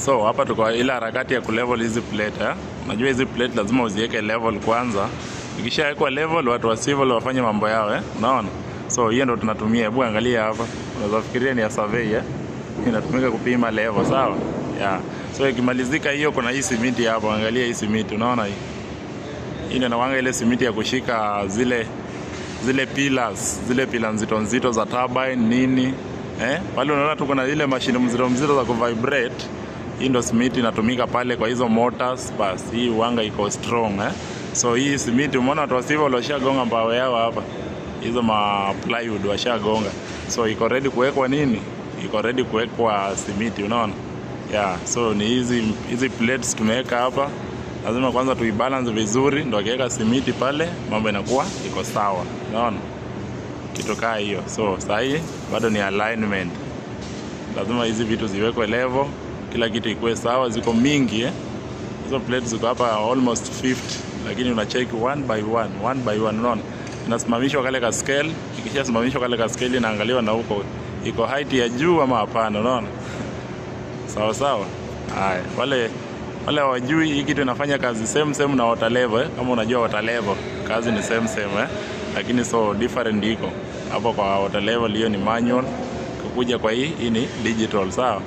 So hapa tuko ile harakati ya kulevel hizi plate eh. Unajua hizi plate lazima uziweke level kwanza. Ikishawekwa level, watu wa civil wafanye mambo yao eh. Unaona? So hiyo ndo tunatumia. Hebu angalia hapa. Unaweza fikiria ni ya survey eh. Inatumika kupima level, sawa? Yeah. So ikimalizika hiyo, kuna hii simiti hapo. Angalia hii simiti, unaona hii? Hii ndio inakuanga ile simiti ya kushika zile pillars, zile pillars nzito nzito za turbine nini. Eh? Pale unaona tuko na ile mashine mzito mzito za kuvibrate. Hii ndo simiti inatumika pale kwa hizo motors. Bas, hii uwanga iko strong eh. So hii simiti umeona watu wa civil washagonga mbao yao hapa. Hizo ma plywood washagonga. So iko ready kuwekwa nini? Iko ready kuwekwa simiti, unaona? Yeah, so ni hizi plates tumeweka hapa. Lazima kwanza tuibalance vizuri ndo akiweka simiti pale mambo inakuwa iko sawa. Unaona? Kitu kaa hiyo. So saa hii bado ni alignment. Lazima hizi vitu ziwekwe level, kila kitu ikuwe sawa. Ziko mingi eh. Hizo plates ziko hapa almost 50, lakini una check one by one, one by one, unaona? Inasimamishwa kale ka scale, ikishasimamishwa kale ka scale inaangaliwa na huko iko height ya juu ama hapana, unaona? Sawa sawa. Haya, wale hawajui hii kitu inafanya kazi same same na water level eh. Kama unajua water level, kazi ni same same eh. Lakini so different iko hapo kwa water level, hiyo ni manual. Kukuja kwa hii ni digital, sawa?